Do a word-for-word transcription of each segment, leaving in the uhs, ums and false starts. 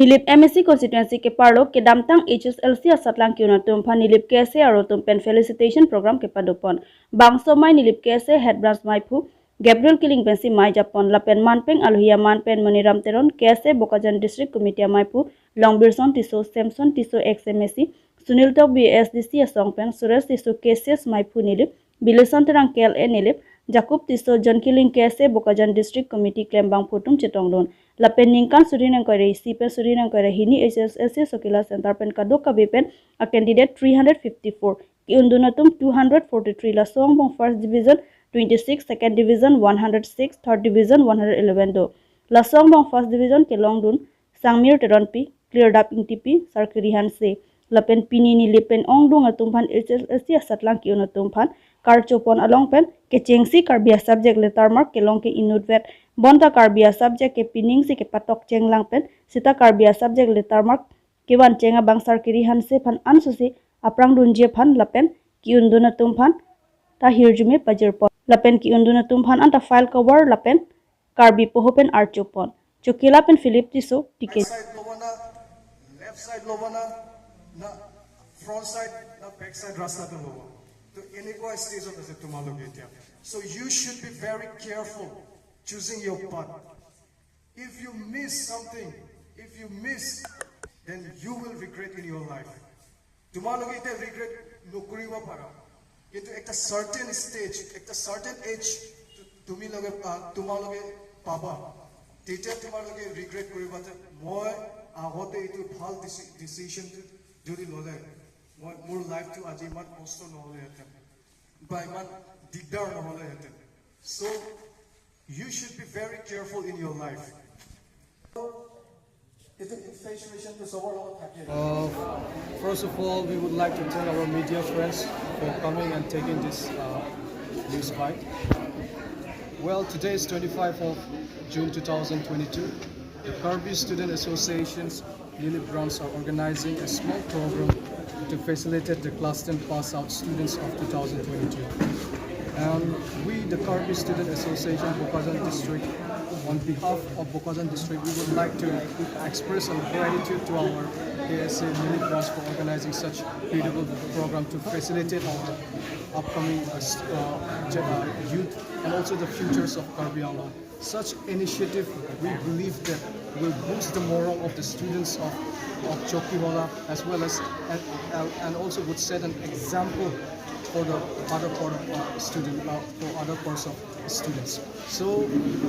Nilip M A C constituency keparlo kedamtang H S L C asatlang ke-un atum aphan Nilip K S A aro atum pen felicitation program kepadopon. Bangso amei Nilip K S A head branch meiphu Gabriel Killing pensi mei japon lapen manpeng alohi aman pen Moniram Teron K S A Bokajan District Committee ameiphu Longbirson Tisso, Samson Tisso ex M A C, Sunil Tokbi S D C asong pen Suresh Tisso K C S meiphu Nilip, Bilison Terang K L A Nilip, Jacob Tisso John Killing K S A Bokajan District Committee klembangphu atum chetongdun. Lapen ningkan suri ingkoi ra isi pen suri ingkoi ra hini H S L C Sokila Center pen kadokave pen a candidate three hundred fifty-four, ke-undun atum two hundred forty-three, laso angbong first division twenty-six, second division one hundred six, third division one hundred eleven do. Laso angbong first division kelongdun Sangmir Teronpi, Cleardap Ingtipi, Sarkiri Hanse. Lapen pini Nilip pen ongdung atum aphan H S L C asatlang ke-un atum aphan karchopon along pen kechengsi Karbi a subject letter mark kelong ke inutvet. Bonta Karbi a subject ke pining si kepatok chenglang pen sita Karbi a subject letter mark kevan cheng abang Sarkiri Hanse aphan ansosi aphrang dunji aphan lapen ke-undun atum aphan ta hirjume pajirpon. Lapen ke-undun atum aphan anta file cover lapen Karbi poho pen archopon. Chokila pen Philip Tisso, T K. Right side lobana, left side lobana, na front side, na back side rasta to loba. To enekwa stage ot ase tumalok etya. So you should be very careful choosing your path. If you miss something, if you miss, then you will regret in your life. Tumalok ete regret nokoribo para. Kintu ekta certain stage, ekta certain age, tu- tumi loge, ah, tumalok paba. Tete tumalok regret koriba te, moi ahote itu bhal deci- decision tu jodi lole, moi mur life tu aji iman kosto nohole heten, ba iman digdar nohole heten. So you should be very careful in your life. Itu face to face to sobar logot thake. Uh, first of all, we would like to thank our media friends for coming and taking this uh, news bite. Well, today is twenty-five of June two thousand twenty-two. The Karbi Student Association's Nilip branch are organizing a small program to facilitate the class ten pass out students of two thousand twenty-two. And we, the Karbi Student Association, Bokajan District, on behalf of Bokajan District, we would like to express our gratitude to our K S A Nilip branch for organizing such beautiful program to facilitate our upcoming uh, st- uh, ge- uh, youth and also the futures of Karbi Anglong. Such initiative, we believe that will boost the morale of the students of, of Chokihola as well as and, uh, and also would set an example for the other part of uh, student uh, for other parts of students. So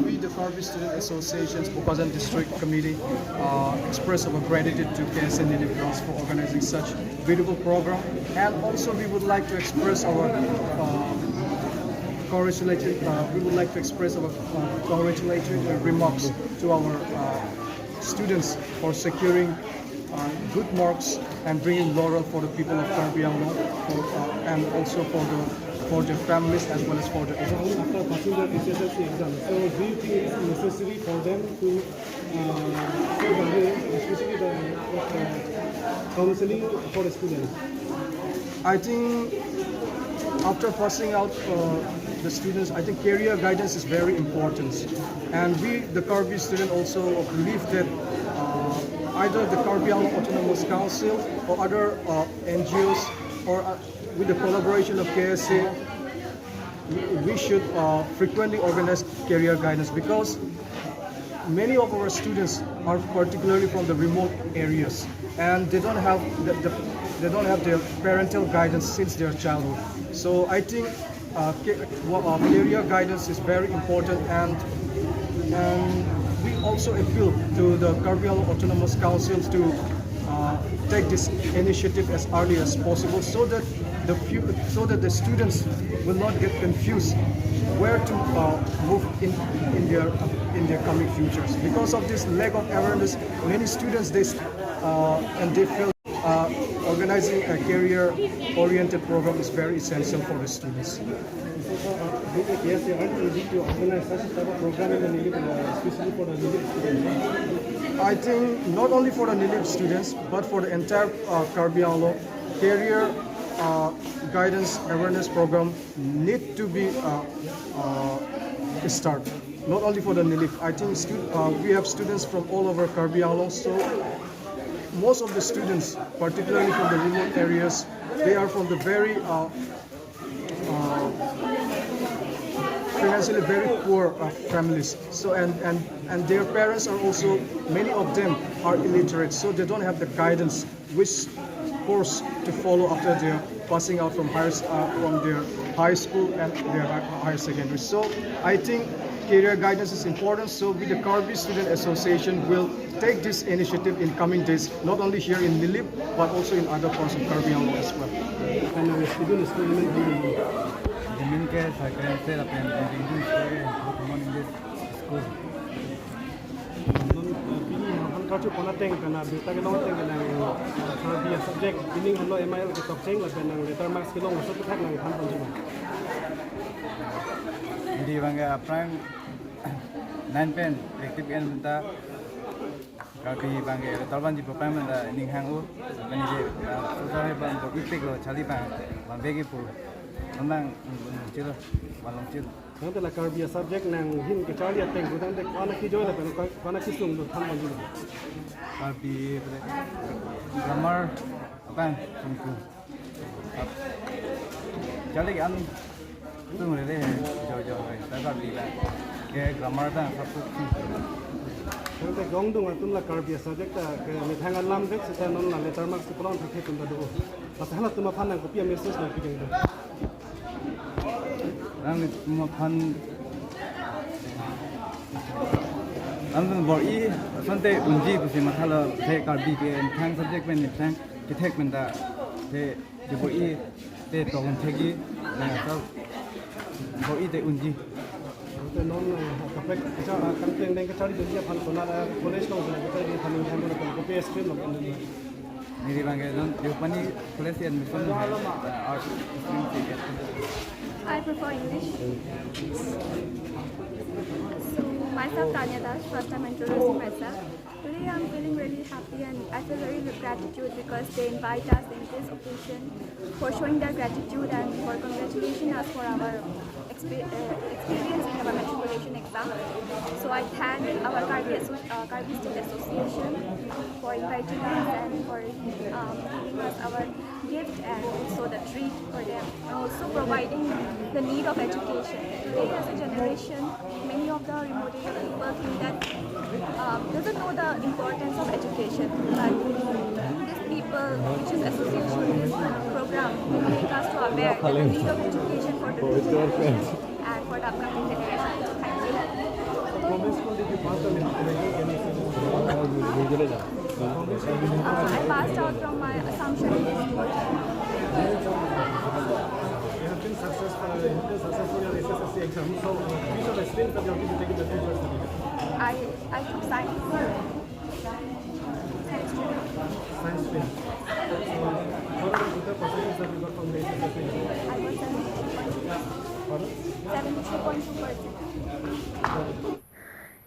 we, the Karbi Student Association's Bokajan District Committee, uh, express our gratitude to K S A Nilip branch for organizing such beautiful program, and also we would like to express our uh, congratulatory. Uh, we would like to express our uh, congratulatory remarks to our uh, students for securing uh, good marks and bringing laurel for the people of Karbi Anglong, for, uh, and also for the for their families as well as for the After passing the H S L C exam, so do you think it is necessary for them to uh, seek a way, especially the uh, counseling for the students? I think after passing out uh, the students, I think career guidance is very important. And we, the Karbi student, also believe that uh, either the Karbi Anglong Autonomous Council or other uh, N G Os or uh, with the collaboration of K S A, we- we should uh, frequently organize career guidance because many of our students are particularly from the remote areas and they don't have the, the, they don't have their parental guidance since their childhood. So I think uh, ca- wa- uh, career guidance is very important, and and we also appeal to the Karbi Anglong Autonomous Councils to uh, take this initiative as early as possible so that the few, so that the students will not get confused where to uh, move in in their in their coming futures. Because of this lack of awareness, many students they uh, and they feel uh, organizing a career-oriented program is very essential for the students. Being a K S A, aren't you need to organize such type of program in the Nilip, uh, especially for the Nilip students? I think not only for the Nilip students, but for the entire uh, Karbi Anglong, career uh, guidance awareness program need to be uh, uh, started. Not only for the Nilip, I think stu- uh, we have students from all over Karbi Anglong. So most of the students, particularly from the remote areas, they are from the very uh, uh, financially very poor uh, families. So and, and and their parents are also, many of them are illiterate, so they don't have the guidance which course to follow after their passing out from higher uh, from their high school and their hi- higher secondary. So I think career guidance is important. So with the Karbi Student Association will take this initiative in coming days, not only here in Nilip but also in other parts of Karbi Anglong as well. Kan nang student student men di. Dimin ke sakren se lapen di school ke good morning this school. Non pini han karchu pon ateng kana birta kelong ateng kana Karbi subject ini halo M I L ketok cheng lapen nang letter marks kelong so tak nang than pon jima. Jadi bang ke aphrang nine pen active en ta Karbi bang ke letter ban jipo pang manda ning hang u. Bang ke susah bang bo ipik lo charli bang bang begi pu. Bang chilo bang long chilo. Tangte la Karbi subject nang hin kecharli ateng ko tangte kona kijo lapen kona kisung do than pon jima. Karbi grammar apa sungku. Charli an sung rere jo jo ta Karbi la ke grammar ta sab sungku. Tangte gong dung atum la Karbi subject ta ke methang alam dek seta non la letter marks kolon thek thek tum ta do. Masa hala tum aphan nang kopi a message nang pideng do. Nang mo phan ang bor-i asonte unji pusi mathalo the Karbi ke thang subject pen thang kethek pen ta the the bor-i te tong thegi na so bor-i te unji. Te non kaprek cha kangteng deng kachari dun ya phan kona college ko kachari phan yang ko P S P lo. Neli bang ke non Deopani College admission, uh, art stream ticket. I prefer English. So, myself Tanya Das, first time introducing myself. Today I'm feeling really happy and I feel very gratitude because they invite us in this occasion for showing their gratitude and for congratulating us for our expe- uh, experience in our matriculation exam. So I thank our Karbi, Asso- uh, Karbi State Association for inviting us and for um, giving us our gift and also the treat for them. And also providing the need of education. Today, as a generation, many of the remote area people think that um, doesn't know the importance of education. But these people, which is association, this program, will make us to aware that the need of education for the generation and for the upcoming generation. Thank you. From which school did you pass out in the N S S? Uh, I passed out from my Assumption English School. You have been successful, uh, you have been successful in your S S L C exam. So, uh, which of the streams that you have been taking the future study? I, I took science. Science stream. Science stream. So, what are the total percentage that you got from the S S L C exam? I got seventy-three point two percent. Pardon? Seventy-three point two percent.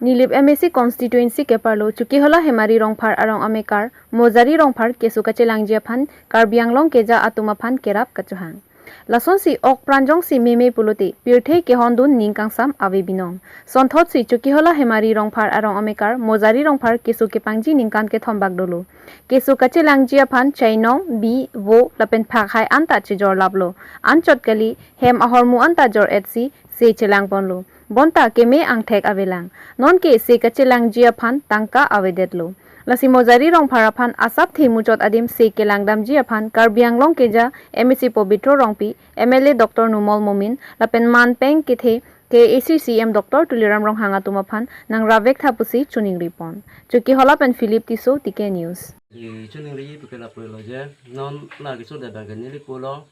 Nilip M A C constituency keparlo Chokihola Hemari Rongphar arong amekar Mojari Rongphar keso kachelangji aphan Karbi Anglong keja atum aphan kerap kachohang. Lasonsi ok pran jongsi meme pulote pirthe kehondun ning kangsam ave binong. Sonthotsi Chokihola Hemari Rongphar arong amekar Mojari Rongphar keso kepangji ningkan kethombak dolo. Keso kachelangji aphan chainong, bi, vo lapen phak hai anta chejor laplo. Anchot kali hem ahormu anta jor-etsi se chelangponlo. Bonta keme angthek avelang. Nonke se kachelangji aphan tangka avedetlo. Lasi Mojari Rongphar aphan asapthe muchot adim se kelangdamji aphan Karbi Anglong keja M A C Pobitro Rongpi, M L A Doctor Numal Momin, lapen manpeng kethe K A A C C M Doctor Tuliram Ronghang atum aphan nang ravek tha pusi choningripon. Chokihola pen Philip Tisso, T K News. Ye choningri pukela pulo je non la keso da bang ke neli pulo.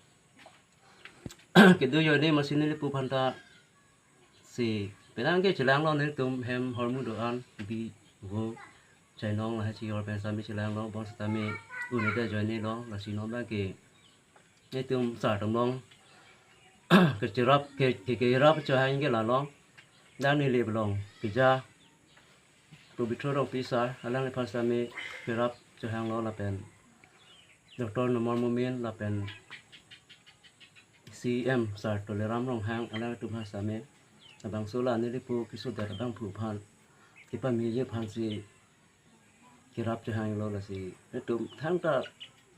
Kedo yo ne masi neli pu phanta si penang ke chelanglo netum hem hormu do-an bi vo chainong la hachi hor pen sami chelanglo bon sitame unida joine lo lasi non bang ke netum sar tumlong kecherap ke ke kerap chohang ke lalo dang neli belong keja Pobitro Rongpi sir, alangliphan sitame kerap chohanglo lapen Doctor Numal Momin lapen C M sir Tuliram Ronghang alanglitum aphan sitame Labangso la nelipo keso det abangphu aphan, kepameji aphansi kerap chehanglo, lasi netum thangta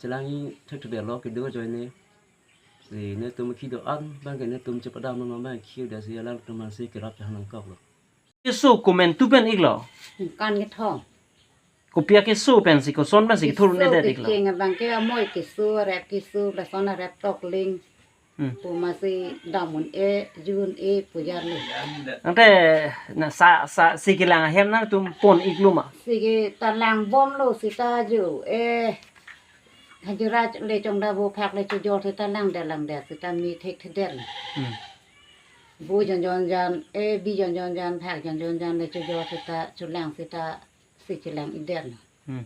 chelangji thekthedetlo kedo ajoine. Si netum kedo-an abangke netum chepadam ma abang kidasi alangtum aphansi kerap chehang nangkoklo. Keso komantu pen iklo? Ningkan kethom. Kopi akeso pensi, koson pensi kethur, keso nedet iklo? Kecheng abangke amoi keso, arep keso, lason arep tokling. Hmm. Pu masi dam un-e, jun e, pujar le. Ante na sa, sa si kelang ahem nangtum pon iklo ma? Si ke ta langbomlo seta jo, eh, hajira le chongda vo phak le chojor seta langdet langdet seta me thekthedet. Hmm. Vo jon jon jan, eh, bi jon jon jan, phak jon jon jan le chojor seta, cholang seta, si chelang-idet. Hmm.